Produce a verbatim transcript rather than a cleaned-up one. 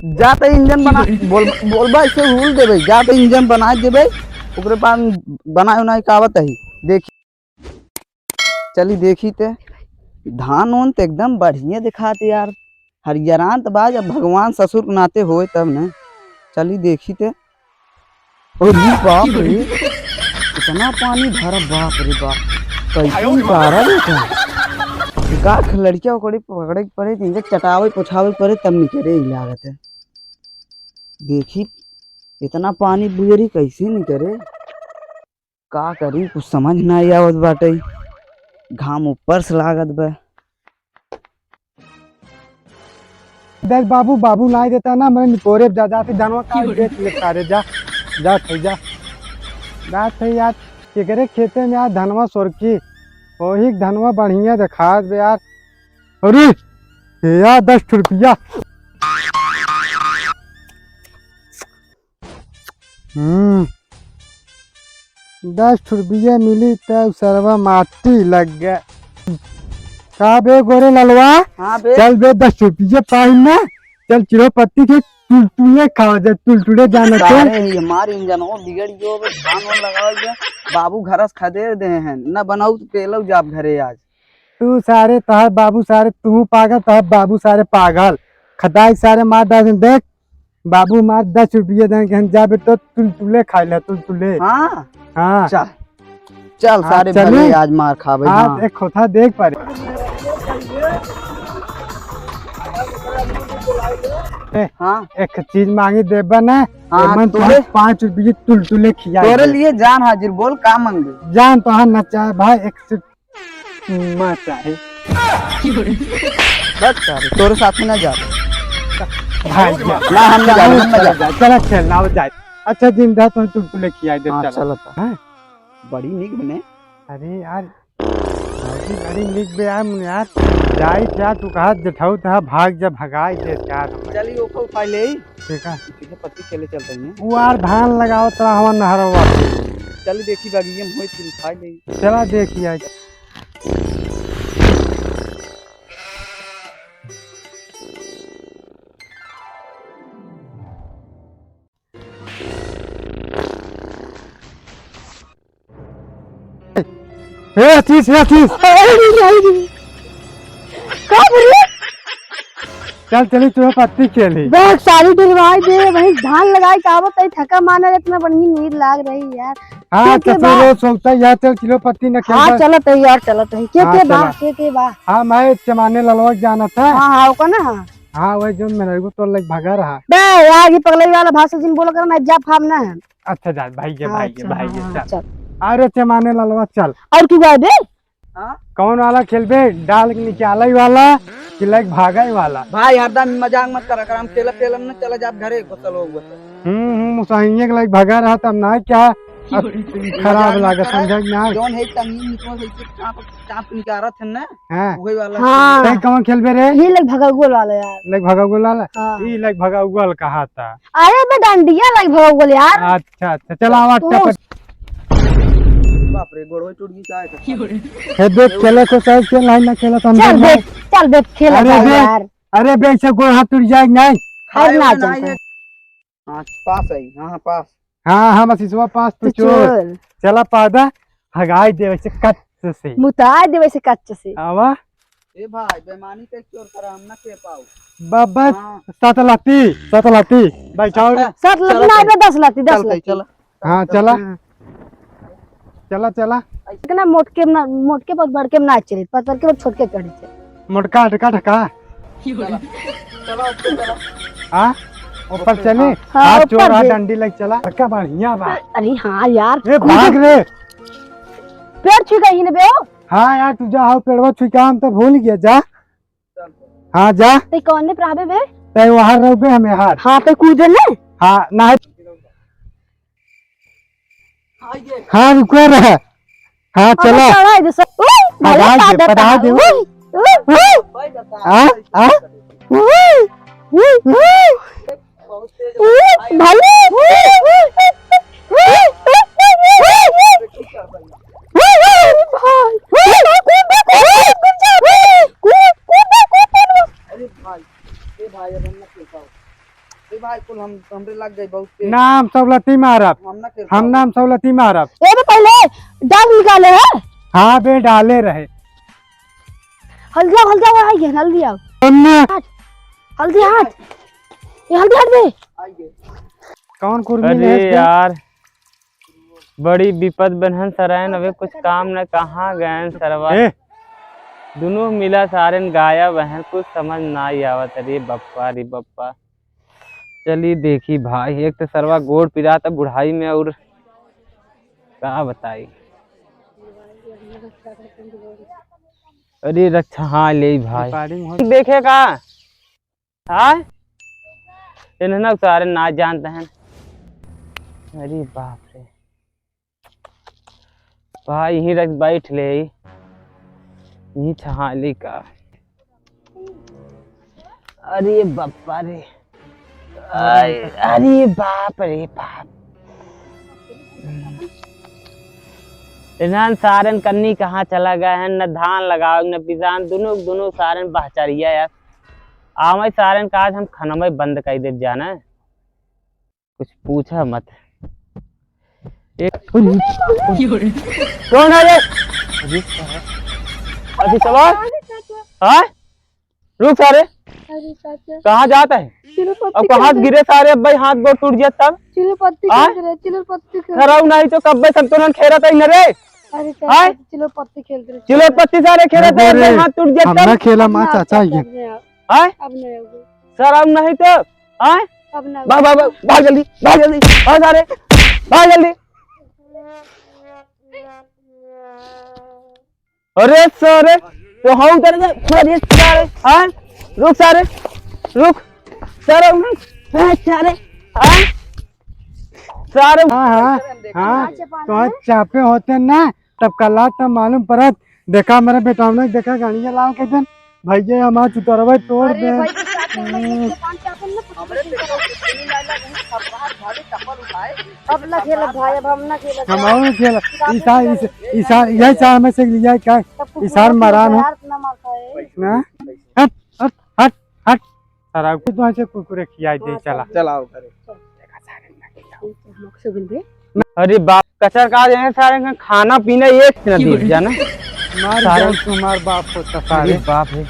जाते इंजन बना, बोल, बोलबा ऐसे हुल देबे, जाते इंजन बना देबे, ओकरे बाद बनाए उनाए के आवत ही। देखी, चली देखी ते, धान ओन ते एकदम बढ़िया दिखाते यार, हरियरान त बा, जब भगवान ससुर के नाते होए तब न। चली देखी ते। अरे बाप रे, इतना पानी भरा, बाप रे बाप, कैसे निकारा रे का? का लड़किया ओकरे पकड़े के पड़े, इनके चटावे पोछावे के पड़े, तब निकरे ही लागत है। देखी, इतना पानी बुएरी कैसे निकरे? का करी, कुछ समझ ना आवत बाटे। घाम ऊपर से लागत बा। देख बाबू, बाबू नाई देता ना, मैं निपोरे जा, जाती धनवा का बेच ले सारे, जा, जा, थे जा। बात है यार, केकरे खेते में यार धनवा सोरकी, वही धनवा बढ़िया देखात बे यार। अरे, ये यार दस ठो रुपया। हम्म, दस ठो रुपया मिली तब सरवा माटी लग गए। का बे गोरे ललवा? हाँ बे। चल बे, दस ठो रुपया पाई ना, चल चिरो पत्ती के तुलतुले खावा जाए, तुलतुले जाना के। सारे ही हमारे इंजन हो बिगड़ गयो बे, धान वान लगावल बे, बाबू घरस खदेड़ दे हैं, न बनाऊ तो पेलऊ जाब घरे आज। तू सारे, तोहर बाबू सारे, तू पागल, तोहर बाबू सारे पागल। खटाई सारे मार डाल देख, बाबू मार दस रुपये देंगे, हम जाबे तो तुलतुले खाई ले, तुलतुले। हाँ। हाँ। चल, चल हाँ, सारे चले। भले आज मार खाबे, हाँ, हाँ। एक खोथा देख पारे। ए, हाँ। एक चीज मांगी देबा ना, हाँ, एमन तोरे तोहर पाँच रुपये तुलतुले खिया तोरे दे। लिए जान हाजिर, बोल का मांगबे? जान तो हाँ नचाए भाई, एक से मत चाहे। बस सारे, तोरे साथ में ना जा। भाग जा। ना, हम ना जाबे, हम ना जाबे। चला, चल, ना जाए। अच्छा, जिंदा तो तुलतुले खियाई दे, हाँ, चला। चला था। हाँ? बड़ी निक बने। अरे यार, भौजी बड़ी निक बे यार, मुन यार। जाई क्या तू कहा जेठाऊ तहा भाग जा, भगाई दे यार हमें। चली ओको उठा ले। ठीक है। पत्ती खेले चलते हैं। वो यार धान लगावत रहा हमार नहरवा। चली देखी बागिया में होई, फिर उठा ले। चला देखी आज। ए, आशीष, ए, आशीष। अरे, नहीं, नहीं। का बोले? चल, चली, तुम्हें पत्ती खेली। बैग सारी डलवाई दे, वही धान लगाई, का आवत है, थका माना, इतना बढ़िया नींद लाग रही यार। हाँ, के, के तो बा? रोज सोचता है, यार, चल, किलो पत्ती न खेल हाँ, बा। चलत है यार, चलत है। के, हाँ, के बा? चला। के, के बा? हाँ, मैं चमाने ललवा के जाना था। हाँ, हाँ, ओका ना, हाँ। हाँ, वही जो मेरे को तो लग भगा रहा। बे, यार, ये पगलई वाला भाषा जिन बोला करो ना, जा फाम ना है। अच्छा, जा, भाई के, हाँ, भाई के, अच्छा, भाई के, हाँ, चल। चल। अरे, चमाने ललवा, चल। और की गाय बे? हाँ? कौन वाला खेलबे? डाल के निकाले वाला कि लाइक भागे वाला? भाई, हरदम मजाक मत करा कर, हम खेलब, खेलब ना, चला जा घरे, घुसल हो, घुसल। हम्म, हम्म, मुसहिया के लाइक भागा रहा, तब ना क्या? अब खराब लागत, समझा कि ना? जौन है तमीज निकलो, है कि चाप, चाप निकारत है ना? हाँ। वही वाला हाँ। खेल। तै कौन खेलबे रे? ये लाइक भगाउगल वाला यार। लाइक भगाउगल वाला? हाँ। ई लाइक भगाउगल कहा था। अरे बे डंडिया लाइक भगाउगल यार। अच्छा, अच्छा, चला आवा, तो टपक। बाप रे, गोड़वा टूट गई, का है? हे देख, खेले को चाहे खेल, नहीं ना खेला तो हम चल देख बे, नहीं। चल बे, खेला अरे जाए बे, यार। अरे बे, इसे गोड़ हाथ टूट जाए, नहीं। अरे खाए ना वाला चलता। नहीं है। हाँ, पास है, हाँ, हाँ, पास। हाँ, हाँ, बस इसवा पास तो तो चोर। चोर। चला पादा, भगाई दे वैसे कच्च से। मुताई दे वैसे कच्च से। आवा। ए भाई, बेमानी के चोर कर हम ना के पाऊ। बाबा, हाँ। सतलती, सतलती, बैठाओ। अच्छा, सतलती चलो, ना, चलो। बे, दस लती, दस चलते, लती। चलो। हाँ, चला। हाँ। चला, चला। इतना मोटके ना, मोटके पर बड़के में ना चली, पतरके पर छोटके चढ़ी चली। मोटका, अटका, ढका। चला, चला, ऊपर चला। हाँ? ऊपर चली? हाँ, हाँ, ऊपर चोर, हाँ, दे। डंडी लग चला। बड़का बढ़िया बा। अरे हाँ यार। ए, भाग रे। पेड़ छू गई ने बे ओ। हाँ यार, तू जा, हाउ पेड़वा छू के हम तो भूल गया, जा। हाँ, जा। ते कौन ने पढ़ावे बे? ते वहाँ रहोगे, हम यहाँ। हाँ, ते कूदे ने? हाँ, ना। हाँ, रुको रहे। हाँ, अब चला। चढ़ाई दे सब। ओए, हाँ, भले पढ़ाई दे, पादर पढ़ाई दे। ओए, ओए, ओए। हाँ, हाँ। ओए, ओए, ओए। ओए, भले। अरे भाई, ए भाई, अब हम ना खेल पाओ। ए भाई, कुल हम, हमरे लग गए बहुत तेज। नाम सवलती मारब। हम ना खेलता हम हूँ। नाम सवलती मारब। ए बे, पहले डाल निकाले है। हाँ बे, डाले रहे। हल्दी आओ, हल्दी आओ, आई है, हल्दी आओ। अन्ना। हट। हल्दी हट। ये हल्दी हट बे। आई गए। कौन कुर्मी अरे ले है? यार, बड़ी विपद बनहन सरैन, अबे कुछ काम न, कहाँ गएन सरवा? ए! दुनों मिला सारेन गायब हन, कुछ समझ नाई आवत। अरे बप्पा रे बप्पा, चली देखी भाई, एक तो सरवा गोड़ पिरात बुढ़ाई में, और का बताई। अरे रक्षा, हाँ ले भाई, recording हो देखे का? हाँ? इन्हना सारे ना जानते हैं। अरे बाप रे। भाई, यहीं रख, बैठ ले। यहीं छहाली का। अरे बापा रे। आय, अरे बाप रे बाप। इन्हन सारन कन्नी कहाँ चला गए हैं, न धान लगाओ, न पिसान, दुनों, दुनं सारन बहचरिया यार। आवै सारन का आज हम खनवै बंद कइ देब जाना। कुछ पूछा मत। एक कौन है ये? अभी सवाल? हाँ? रुक सारे। अरे चाचा। कहाँ जात है? चिलर पत्ती अब कहाँ खेलत रहे। गिरे सारे, अब भाई हाथ गोड़ टूट जात तब? चिलर पत्ती हाँ? खेलत रहे, चिलर पत्ती खेलत रहे। सरऊ नहीं तो कब्बे संतुलन खेलत है न रे। अरे चाचा, हाँ? चिलर पत्ती खेलत रहे। चिलर पत्ती सारे खेलत है, अरे, अब भाई हाथ टूट जात हम ना तब? खेला अब माँ ना, चाचा चाचा, ये। अब नहीं आओ। हाँ? अब नहीं आओगे। सरऊ नहीं तो, हाँ? अब ना भाग, भाग, भाग, भाग जल्दी, भाग जल्दी, भाग सारे, भाग जल्दी। अरे सारे, तो हाँ उतर गए, अरे सारे, हाँ? रुक सारे, रुक। सारे, हाँ, सारे, हाँ? सारे। हाँ, हाँ, हाँ, तो आज चापे होते ना, तब कला तब मालूम पड़त। देखा मेरे बेटा ने, देखा गाड़िया लाओ के दिन, भैया हमार चुतरवा तोड़ अरे दे। भाई, के साथ में मैं ये दुकान पे आके ना कुछ हमरे नहीं बेटा को कुछ नहीं लाना, वही खपरार भाले चप्पल उठाए। अब ना खेलब भाई, अब हम ना खेलब। हम और खेल, इसा, इस, इसा, यही चाह में से लिया क्या? तब कुछ इसार नहीं मरान हो। यार, इतना मारता है। ना? हट, हट, हट, हट। सारा कुछ तो ऐसे कुरकुरे खियाई दे, हाँ, चला। चलाओ करे। अरे बाप, कचर का है सारे का खाना पीना एक न दे जाना। मार सारे जान तुम्हार बाप को तो अरे सारे। बाप रे।